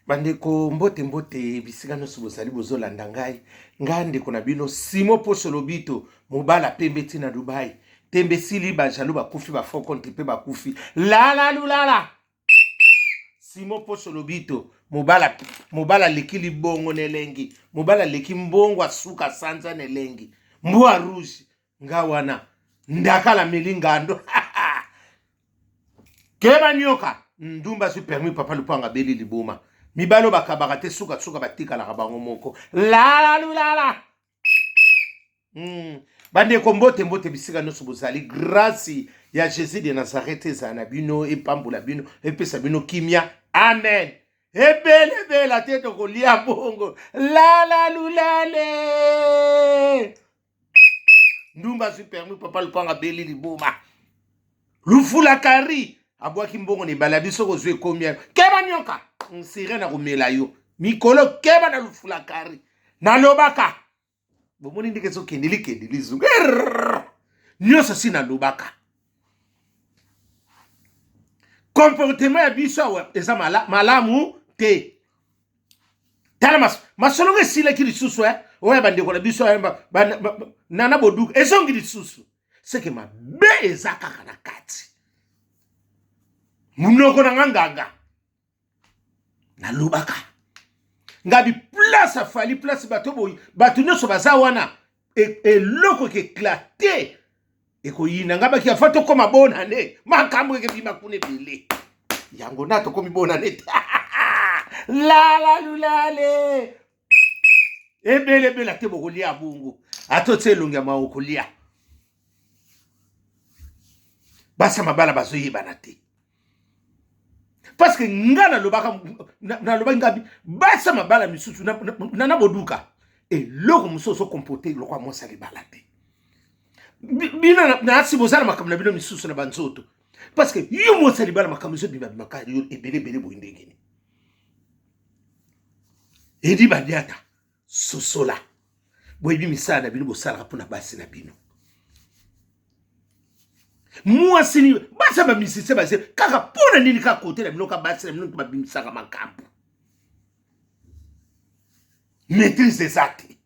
Bandeko mbote mbote bisika nyonso bozali bozolanda ngai ngai ndeko na bino Simon Poso Lobito mobala pembe ti na Dubai tembe esili ba jaloux bakufi ba faux compte mpe bakufi lala lulala Simon Poso Lobito mobala mobala aleki libongo na elengi mobala aleki mbongo asuka sanza na elengi mbwa rouge nga wana ndakala meli ngando keba nyoka ndumba azwi permis papa lupanga abeli liboma mibali oyo bakabaka te sukasuka batikalaka bango moko lalalulala Bandeko mbote mbote bisika nyonso bozali grâce ya Jésus de Nazareth ezala na bino epambola bino epesa bino kimia amen ebelebela te tokolia bongo lalalulale ndumba azwi permis papa lupanga abeli liboma lufula kari abwaki mbongo na ebale abi soki ozwi ekomi ya keba nyoka sirene akomela yo mikolo keba na lufula kari nalobaka bomoni ndenge ezokende likende lizunga nyonso si nalobaka comportement ya biso awa eza malamu te tala masolo ngo esilaki lisusu eh? oyo ya bandeko na biso nana boduka ezongi lisusu seke mabe eza kaka na kati monoko na nga nganga nalobaka ngabi place afali place bato boyi bato nyonso baza wana e, eloko ekeklate ekoyina nga baki afa tokoma bonane makambo ekebima kuna ebele yango na tokomi bonane te lala lulale ebele ebele ate bokolia bongo ata otie elongi ya mawa okolia basi ya mabala bazoyebana te parce que nga nalobaka nalobaki ngabi basi ya mabala misusu nana boduka eloko mosusu ozokomporte lokola mwasi ya libala te bino nasi boza na makambo na bino misusu na banzoto parce que yo mwasi ya libala makambo ezobimabimaka yo ebele ebele boye ndenge nini edi badiata sosola boyebi misala na bino bosalaka mpo na basi na bino mwasi nini basi ya bamisise baze kaka mpo na nini kaka kote na bino ka basi na bino babimisaka makambo maîtrise eza te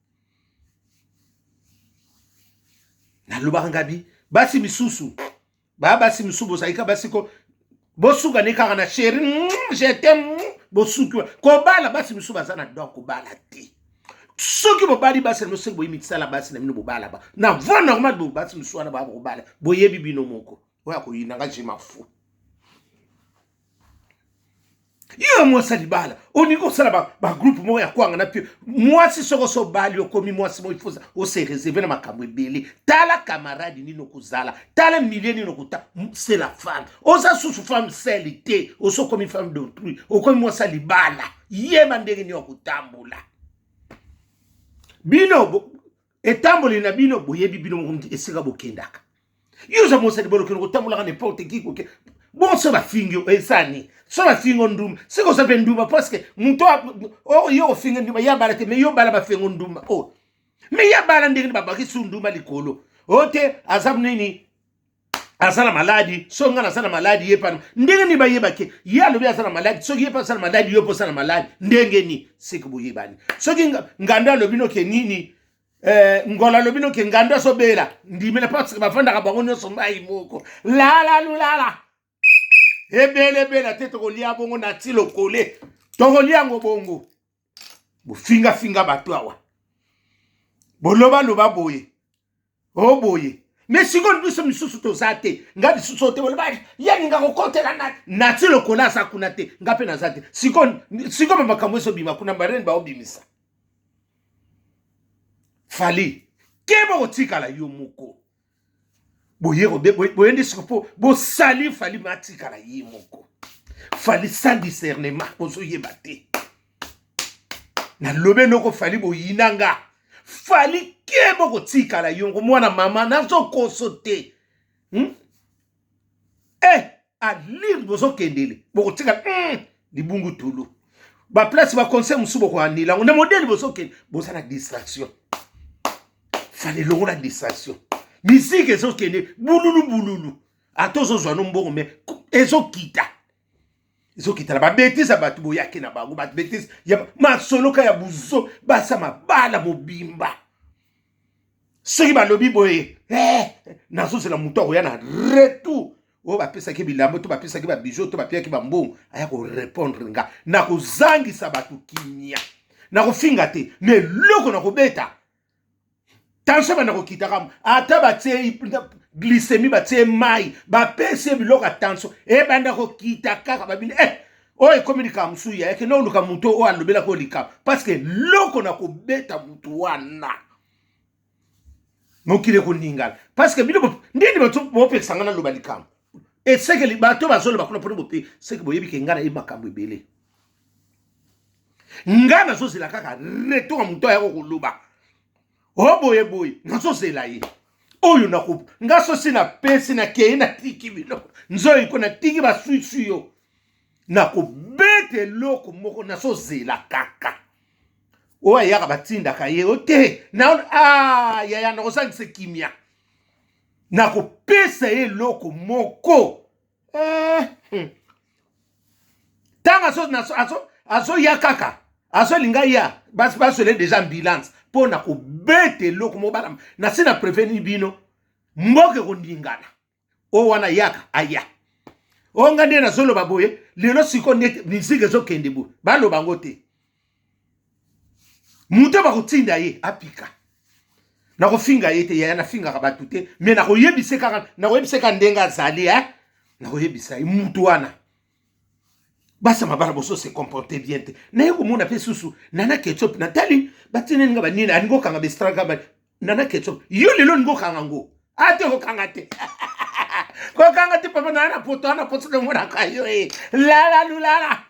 nalobaka ngabi basi misusu ba basi misusu bozali ka basi ko bosuka ne kaka na chéri je t'aime bosuki kobala basi misusu baza na don kobala te soki bobali basi na bino soki boyebi misala basi na bino bobala ba na voie normale bo basi misusu wana baa kobala boyebi bino moko oyo akoyina nga je m'en fous yo mwasi ya libala olingi kosala bagroupe moko ya kwanga na pio mwasi soko so obali okomi mwasi moko ifosa ose reserve na makambo ebele tala camarade nini okozala tala milie nini okota c'est la femme oza susu femme sele te osi okomi femme d'autrui okomi mwasi ya libala yeba ndenge nini okotambola bino etamboli na bino boyebi bino moko esika bokendaka yo oza mwasi ya libala okende kotambolaka n'importe qui koke bongo so bafingi yo esani so bafingi yo ndumba soki oza mpe ndumba parce que moto yo ofingi ndumba ye abala te mais yo bala bafingo ndumba o oh. mais ye abala ndenge nini babakisi ndumba likolo o te aza nini aza na maladi so ngai naza na maladi ye pano ndenge nini bayebake ye alobi aza na maladi soki ye mpe aza na maladi yo mpe oza na maladi ndenge nini seke boyebani soki ngando alobi noke nini Eh, ngola alobi noke ngando azobela ndimela parce que bafandaka bango nyonso mai moko lala lulala ebele ebela te tokolia bongo na ti lokole tokolia yango bongo bofingafinga bato awa bolobaloba boye o boye me sikoyo biso misusu toza te nga lisusu te boloba ye alinga kokotela na nati lokola aza kuna te nga mpe naza te sikoyo sikoyo makambo ezobima kuna barene baobimisa fali keba kotikala yo moko boye boye nde siko mpo bosali fali matikala ye moko fali sans discernement ozoyeba te nalobi eloko fali boyina nga fali keba kotikala yongo mwana mama nazokoso te hmm? eh, alire bozokendele bokotika libungu tulu baplace baconseil mosusu bokoanila yango na modele bozokende boza na distraction fale longola distraction miziki ezokende bululu bululu ata ozozwa no mbongo me ezokita. Ezokita na babetise ya bato boyaki na bango, babetise ya masoloka ya buzo, basa mabala mobimba. Soki balobi boye, eh, nazozela moto akoya na retour oyo bapesaki bilamba to bapesaki babijou to bapeyaki bambongo, aya korepondre nga. Nakozangisa bato kimia, nakofinga te, me eloko nakobeta tension banda kokitaka, ata batie glycémie, batie mai, bapesi ye biloko ya tension, ebanda kokita kaka. Babini eh, oyo ekomi likambo mosusu ya ekende oluka moto oyo alobelaki oyo likambo, parce que loko na kobeta motu wana, mokili ekoningana, parce que bino ndini bopekisa nga naloba likambo esekeli. Bato bazoloba kuna mpona bope seke boyebi ke ngai nayebi makambo ebele. Ngai nazozela kaka retour ya moto ayako koloba o boye boye, nazozela ye oyo nako nga sosi napesi, nakei, natiki biloko nzoi ko natiki baswisi yo, nakobeta eloko moko. Nazozela kaka oyo ayaka, batindaka ye o te na ah, yaya, nakozangisa kimia, nakopesa ye eloko moko eh. Ntango azoya kaka, azolinga ya bazwele déjà ambulance mpo na kobeta eloko moko. Bana nasi na prévenir bino, mboka ekoningana. Oyo wana yaka aya oyo nga nde nazoloba boye lelo. Sikoyo nde musique ezokende boye, baloba yango te. Moto bakotinda ye apika, nakofinga ye te yaya, nafingaka bato te, me nakoyebisa kaka, nakoyebisa kaka ndenge azali eh? Nakoyebisa ye mutu wana, basa mabala boso se comporte bien te. Naye komona mpe susu Nana Ketchup, natali batineli nga banini, alingi okanga bestraka. Nana Ketchup, yo lelo olingi okanga ngo ate, kokanga te, kokanga te papa. Naa na poto ana poto, tomonaka yo e lala lulala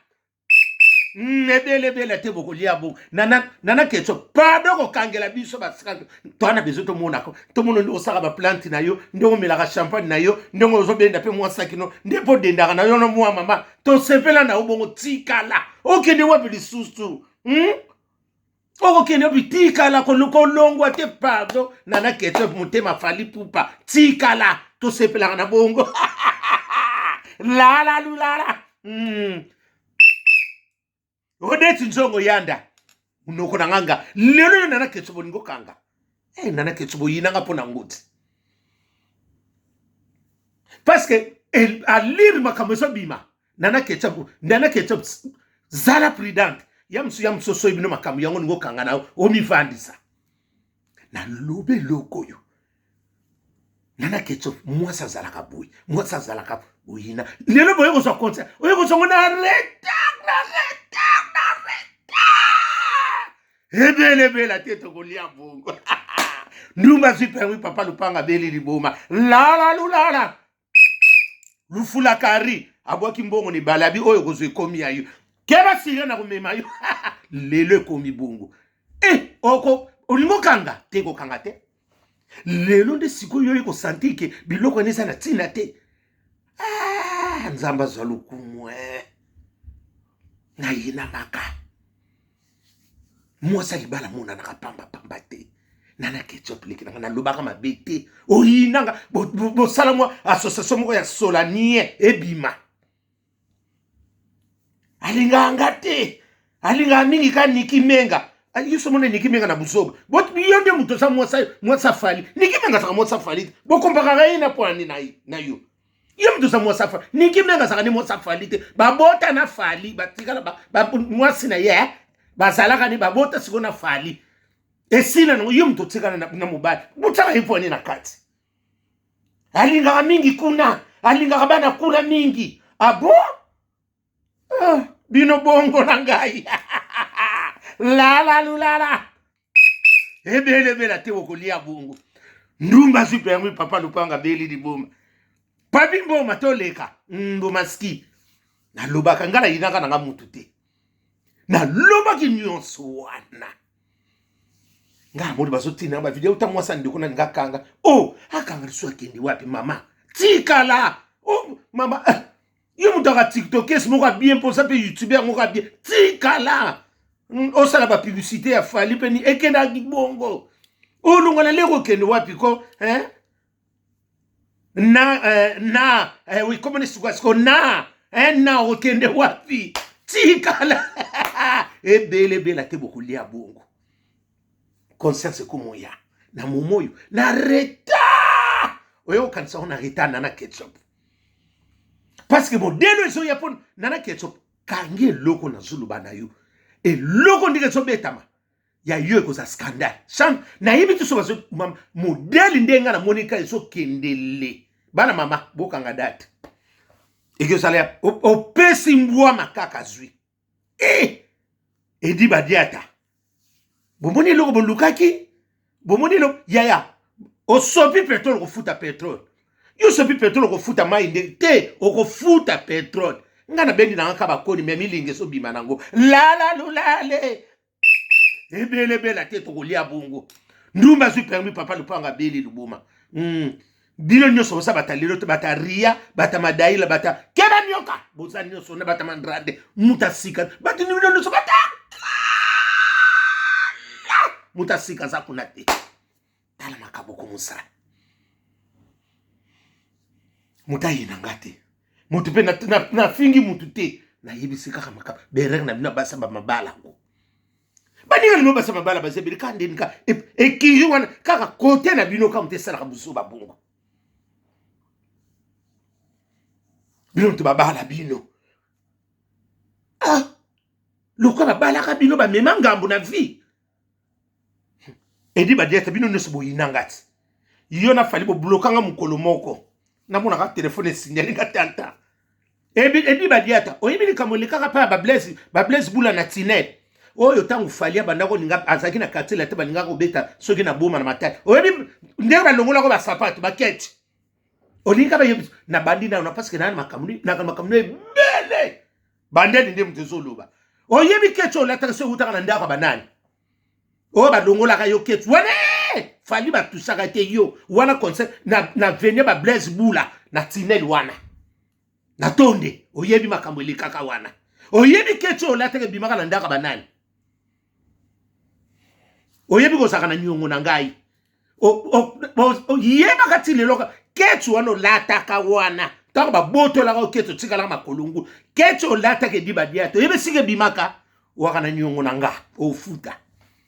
ebele ebele te, bokolia bo. Nana, Nana Ketchup, pardon, kokangela biso basika toana bezo. Tomonaka, tomona nde osaka baplante na yo, ndenge omelaka champagne na yo, ndenge ozobenda mpe mwasaki no, nde mpo odendaka na yo no mwa mama, tosepela na yo bongo. Tikala, okende wapi lisusu, Okokende wapi? Tikala, kolongwa te, pardon. Nana Ketchup, motema Fally Ipupa, tikala, tosepelaka na bongo. Lala lulala. Odeti nzongo yanda monoko na nganga lelo yo. Nana Ketchup, olingi okanga hey, Nana Ketchup, oyinanga mpo na ngoti parce que alire makambo ezobima. Nana Ketchup, Nana Ketchup, zala prudente. Ya mosusu, ya mosusu, soki bino makambo yango olingi okanga na yo, omivandisa. Nalobi eloko oyo, Nana Ketchup, mwasi azalaka boye, mwasi azalaka boyina. Lelo boye kozwa conseil, oye kozwa ngo na retard, na retard, na retard. Ebele ebele te, tokolia bongo. Ndumba azwi permis, papa lupanga abeli liboma. Lala lulala lufula kari, abwaki mbongo na ebale, abi oyo kozwa ekomi ya yo, keba siria na komema yo. Lelo ekomi bongo e oko olingi okanga te, kokanga te. Lelo nde sikoyo oyo kosentir ke biloko wana eza na ntina te. Ah, Nzambe azwa lokumu eh. Nayinamaka mwasi ya libala amonanaka pambapamba te. Nana Ketchup, leki nanga, nalobaka mabe te. Oyinanga, bosala mwa association moko ya solanie ebima. Alingaka nga te, alingaka mingi ka Niki Menga. Yo so mona Niki Menga na buzoba. Yo nde moto oza mwasi afali. Niki Menga azaka mwasi afali te, bokompakaka ye na pwani na yo. Yo moto oza mwasi afali, Niki Menga azalaka nde mwasi afali te. Babota na Fally, batikala mwasi na ye, bazalaka nde babota sikoyo na Fally, esila nango. Yo moto otikala na mobali, botiaka ye pwani na kati. Alingaka mingi kuna, alingaka bana kuna mingi. Abo ah, bino bongo na ngai. Lala lulala ebele ebele te, bokolia bongo. Ndumba azwi permis, papa lupanga abeli liboma. Papi mboma, toleka mboma ski. Nalobaka ngai, nayinaka nanga mutu te, nalobaki nyonso wana. Ngai amoni bazotina bavideo ta mwasi ya ndeko nani nga akanga o oh, akanga lisusu, akende wapi? Mama tikala o oh, mama eh. Yo moto aka tiktokes moko abien, mposa mpe youtuber moko abien, tikala osala bapublicité ya Fally mpe ni ekendaki bongo. Olongwa na lero, okende wapi ko eh? Na eh, na eh, oui, komoni sikoyo sikoyo na Un an okende wapi? Tikala ebele ebela te, bokolia bongo. Conscience ekomoya na momo oyo na retard, oyo okanisa ngo na retard. Nana Ketchup, parce que modelo ezoya mpo Nana Ketchup kangi eloko nazoloba na yo, eloko ndenge ezobetama ya yo ekozala scandale. Chan nayebi te so bazo modele ndenge nga namoni ka ezokendele. Bana mama, bokanga date, ekozala ya opesi mbwa makaka zwi e edi badiata. Bomoni eloko bolukaki, bomoni eloko yaya. Osopi petrole, okofuta petrole. Yo osopi petrole, okofuta mai ndenge te, okofuta petrole. Nga nabendi nanga ka bakoni me milinga ezobima nango lala lulale ebelebela te, tokolia bongo. Ndumba azwi permis, papa lupanga abeli luboma. Bino nyonso boza bata lelo te, bata ria, bata madaila, bata keba nioka, boza nyonso na bata mandrade, mutu asika bato bino nyonso bata mutu asika aza kuna te. Tala makambo komosala, moto ayina nga te, moto mpe nafingi motu te, nayebisi kaka makambo berere na bino. Basa bamabala ngo, baninga lino basa mabala baza ebele kaka ndeni ka ekiri wana kaka kote na bino, kaka moto esalaka buzoba bongo. Bino moto babala bino, ah, lokola babalaka bino, bamema ngambo na vie. Edi badiata, bino nyonso boyinanga ti yo na Fali boblokanga mokolo moko, namonaka telefone esignali nga tanta Edi Badiata. Oyebi likambo elekaka mpe ya Bablaise, Bablaise Bula na tinel oyo, ntango Fali abanda kolinga, azalaki na quartier la te, balingaka kobeta soki na boma na matali. Oyebi ndenge balongolako basapato bakete, olingi bayebi na bandi nano, parce que naa makambo na makambo ebele bandeli nde moto ezoloba. Oyebi keti olataka soki eutaka na ndako ya banani oyo balongolaka yo keti wana? Fali batusaka te yo wana concert na venie ba Blaise Bula na tinel wana na tonde. Oyebi makambo elekaka wana? Oyebi keti oyo olataka ebimaka na ndako ya banani? Oyebi kozalaka na niongo na ngai, yebaka ti lelo keti wana olataka wana, ntango babotolaka oketi, otikalaka makolongu. Keti olataka edi badia te, oyebi esika ebimaka waka na niongo na nga, ofuta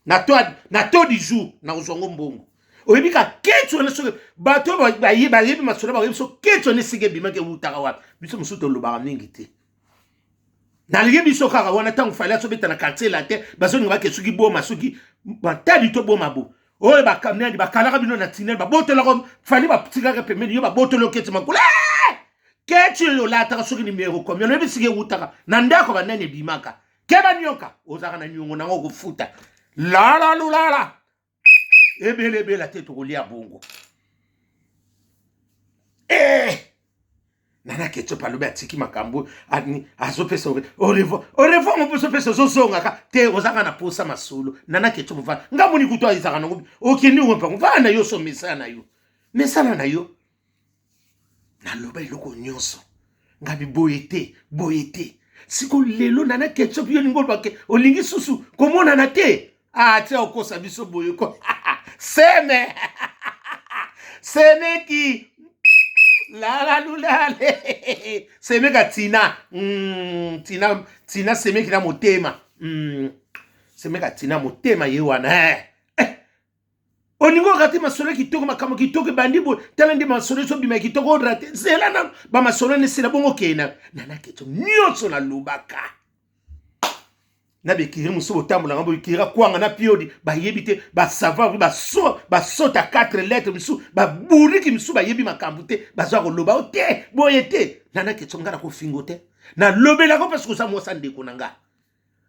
na to du jour nakozwa ngo mbongo. Oyebi ka keti wana, soki bato oyo bayebi masolo bayebi so keti wana esika ebimaki, ewutaka wapi. Biso mosusu tolobaka mingi te, nalingi biso kaka wana. Ntango Fali azobeta na quartier la te, bazolinga bake soki boma, soki batali to boma bo oyo bakamnani bakalaka bino na tinel, babotolaka Fali, batikaka pembeni yo, babotoli oketi makolo. Keti oyo olataka soki nimero combien, oyebi sika ewutaka na ndako banani, ebimaka? Keba nioka, ozalaka na niongo nango, okofuta. Lala lulala ebele ebela te, tokolia bongo. Eh! Nana Ketchup alobi atiki makambo, azopesa au revoir, au revoir. Moposo opesa, ozozongaka te, ozaka na posa masolo. Nana Ketchup va nga moni kutu ezaka nango, okende ngo mpango vaa na yo, so mesala na yo, mesala na yo. Naloba eloko nyonso ngabi boye te, boye te. Siko lelo Nana Ketchup, yo olingi olobake olingi susu komonana te. Ah, tia okosa biso boye ko seme semeki lala lulale semeka tina, tina tina semeki na motema, semeka tina motema ye wana, eh. Eh. Olingi orate masolo ya kitoko, makambo kitoko ebandi boye. Tala nde masolo ezobima ya kitoko, orate. Zela na bamasolo nesila bongo, okei na Nana Ketchup. Nyonso nalobaka na bekiri mosusu botambolanga boye, kira kwanga na piodi, bayebi te basavoir, baso basota 4 lettres misusu, baburiki misusu, bayebi makambo te, bazwa koloba o te boye te. Nana Ketchup, nga nakofingo te, nalobelako parce que oza mwasa ndeko na nga.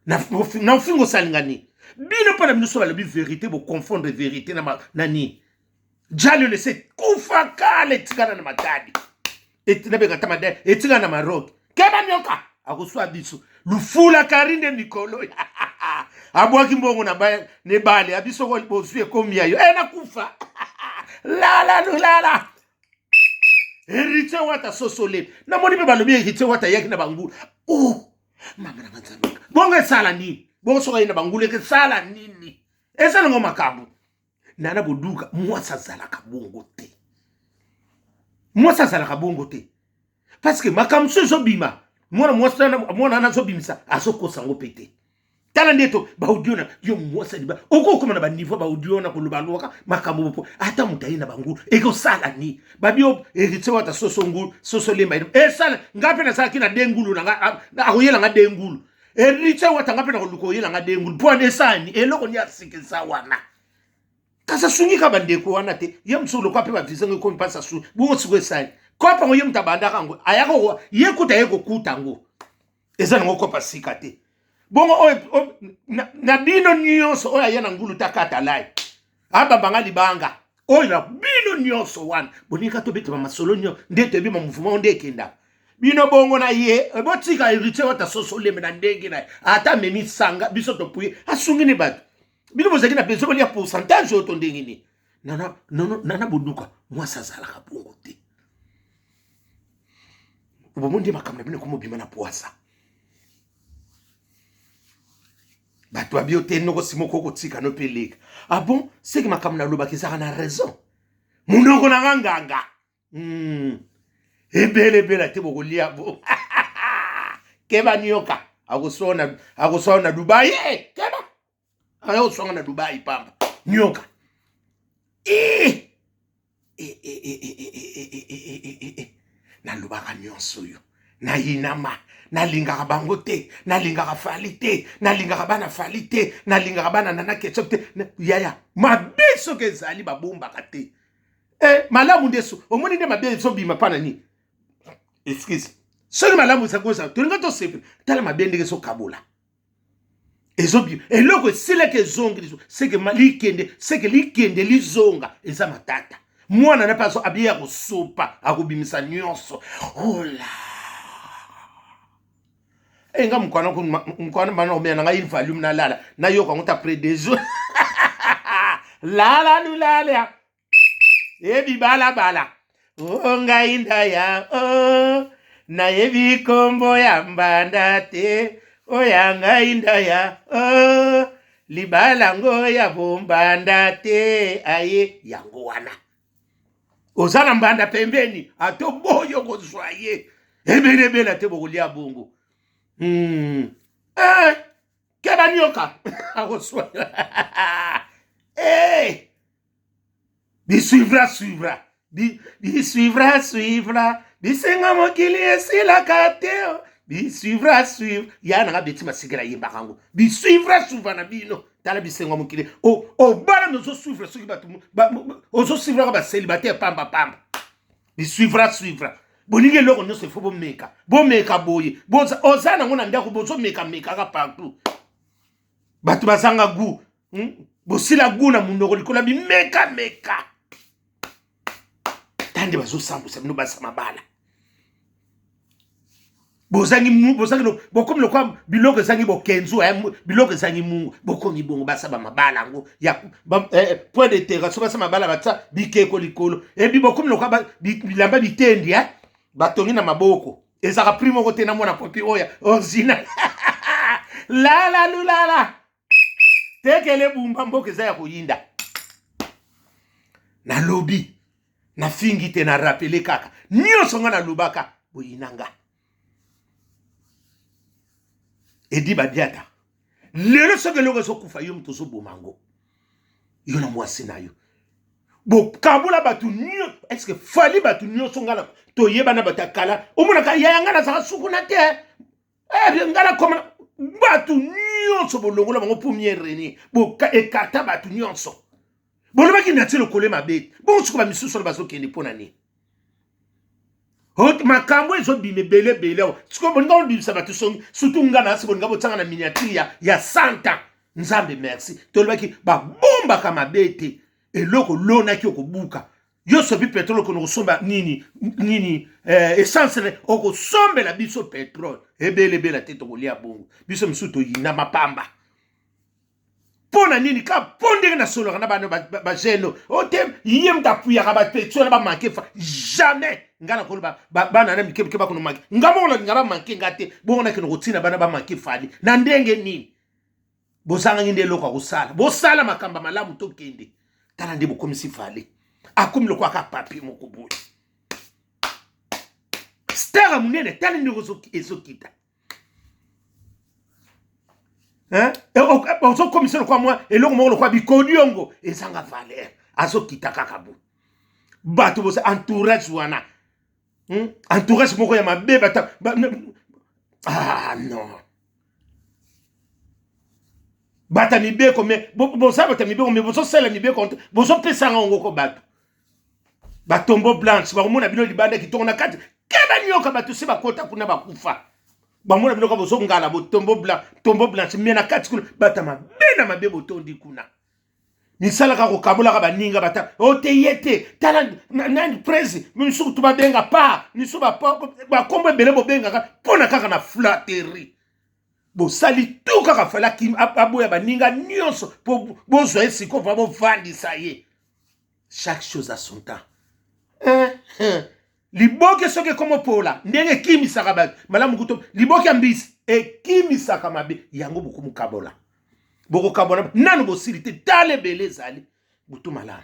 Na ofingo osalinga nini? Bino mpo na bino so balobi vérité, boconfondre vérité na nini? Jali lese kufa kala, etikala na Matadi, nabeka ta madai, etikala na Maroc. Keba nyoka akoswa biso lufula kari nde mikolo abwaki mbongo na nebale abiso bozwi ekomi ya yo e nakufa lala lulala. Héritier Wata sosole, namoni mpe balobi Héritier Wata ayaki na bangula. Oh mama na nzambe, bongo esala nini? Bongo soki aye na bangula esala nini? Eza nango makambo. Nana Boduka, mwasi azalaka bongo te, mwasi azalaka bongo te, parce que makambo so ezobima. Mwana mwasi wana, mwana wana azobimisa, azokosa yango mpe te. Tala nde to baaudio na yo mwasi aliba okokoma na baniveau baaudio wana koloba lwaka makambo bopo ata moto aye na bangulu ekosala nini? Babi héritier wata soso ngulu soso lemba esala ngai mpe nasalaki na de ngulu na ngai akoyela ngai de ngulu héritier wata ngai mpe nakoluka oyela ngai de ngulu mpo wana esala nini? Eloko nini asikisa wana? Kasi asungi kaka bandeko wana te, ye mosusu lokwa mpe bavisa ngo ekomi mpasi asungi bongo. Sikoyo esali kopa yango, ye moto abandaka yango, ayaka ye kuta ye kokuta yango eza nango kopa sika te. Bongo oyo na bino nyonso oyo aya na ngulu takata lai abambanga libanga oyo na bino nyonso wana boninga tobetama masolo nyonso nde toyebi ma mouvement nde ekendaka bino bongo na ye. Botika héritier wata soso lembe na ndenge na ye, ata amemi sanga biso topuye asungi ni bato. Bino bozalaki na besoin bolia pourcentage oyo to ndenge nini? Nana, nana, nana boduka mwasi azalaka bongo te. Bomoni nde makambo na bino ekomobima na pwasa. Bato babio te noko nsima okoki kotika no mpe eleka. Ah bon, seke makambo nalobaka ezalaka na raison. Monoko na nga nganga Ebele ebele te bokolia bo keba nioka akoswana na Dubai eh, keba akoswanga na Dubai pamba nioka. Eh, eh, eh, eh, eh, eh, eh, eh, eh, eh, eh. Nalobaka nyonso oyo nayinama, nalingaka bango te, nalingaka Fally te, nalingaka bana Fally te, nalingaka bana Nana Ketchup te. Yaya mabe soki ezali babombaka te. Eh, malamu nde so omoni nde mabe ezobima mpa na nini? Excuse, soki malamu ezali kozala tolinga tosepela. Tala mabe ndenge ezokabola, ezobima eloko esilaki ezongi liso seke likende seke likende lizonga eza matata. Mwana na mpe azo abiya kosopa akobimisa nyonso ola e nga mokwana mokwana bana komela na ngai valium nalala nayoka yango ta après 2 jours lala lulala ebibalabala o ngai ndaya o nayebi kombo ya mbanda te oya ngai ndaya o libala ngo ya bombanda te aye yango wana oza na mbanda pembeni ato boyo kozwa ye ebelebela te bokolia bongo. Eh, keba nioka akoswa eh. Bisuivra suivra bisuivra suivra bisenga mokili esilaka te bisuivra suivre ya nanga beti masikela yembaka yango bisuivra suivre na bino. Tala bisengo mokili obala me ozosuivre soki bato ozosuivraka bacélibataire pamba pamba bisuivra suivre bolingi eloko nyonso ifo bomeka bomeka boye oza nango na ndako bozomekamekaka partout. Bato bazanga goût, Bosila goût na monoko likolo ya bimekameka tande bazosambwisa bino basa mabala bozangi bozangi bokomi lokola biloko ezangi bokenzu eh, biloko ezangi mungu bokomi bongo basa bamabala yango ya eh, point d'interrogation. Basa mabala batia bikeko likolo ebi bokomi lokola bilamba bitendi eh, batongi na maboko ezalaka prix moko te na mwana popi oyo original lala lulala tekele bumba mboka eza ya koyinda. Nalobi nafingi te, na rappeler kaka nyonso nga nalobaka boyina nga edi badiata. Lelo soki eloko ezokufa yo moto ozoboma yango, yo na mwasi na yo bokabola bato nyonso. Est-ce Fally bato nyonso nga toyebana bato ya kala omonaka yaya nga nazaka sukuna te eh, nga nakoma bato nyonso bolongola bango pour mieux régner boekata bato nyonso bolobaki natie lokolo mabe. Bongo siko bamisusu wana bazokende mpo na nini? Makambo ezobima ebele ebele awa. Sikoyo bolinga bobimisa bato songi, surtout nga na asi bolinga botianga na miniature ya 100 ans. Nzambe merci, tolobaki babombaka mabe te. Eloko olonaki okobuka. Yo sopi pétrole okende kosomba nini nini eh, essence okosombela biso pétrole ebele ebele te tokolia bongo. Biso misusu toyina mapamba mpo na nini? Ka mpo ndenge nasololaka na bana bajeune o te ye moto apuyaka bapetits wana bamanke fa jamais nga nakoloba bana na mike mike bakono manke nga moko nalinga bamanke nga te. Bongo nakende kotina bana bamanke Fally na ndenge nini? Bozangaki nde eloko ya kosala, bosala makambo ya malamu tokende. Tala nde bokomisi Fally akomi lokola ka papier moko boye. Star ya monene, tala ndenge ezokita. Ozokomisa lokwa mwa eloko moko lokwa bikodiongo ezanga valeur, azokita kaka bo bato boza entourage wana, Entourage moko ya mabe bata ba, ah non, bata mibeko, me boza bata mibeko, me bozosala mibeko, bozopesanga yango ko bato batombo blanche bakomona bino libanda kitoko, na kati keba nyoka. Bato se bakota kuna bakufa, bamona bino ka bozongala botombo blanc, tombo blanche, me na kati kuna bata mabe na mabe botondi kuna. Misala kaka kokabolaka baninga, bata o te ye te, tala nani presi misusu tu babenga pa misusu bakombo ebele bobengaka mpo na kaka na flatterie. Bosali tu kaka Fally aboya baninga nyonso mpo bozwa ye sikoyo mpo bovandisa ye. Chaque chose à son temps, eh, eh. Liboke soki ekomopola ndenge ekimisaka bato malamu kuto liboke ya mbisi ekimisaka mabe yango. Bokomokabola, bokokabola nanu bosili te. Tala ebele ezali butu malamu.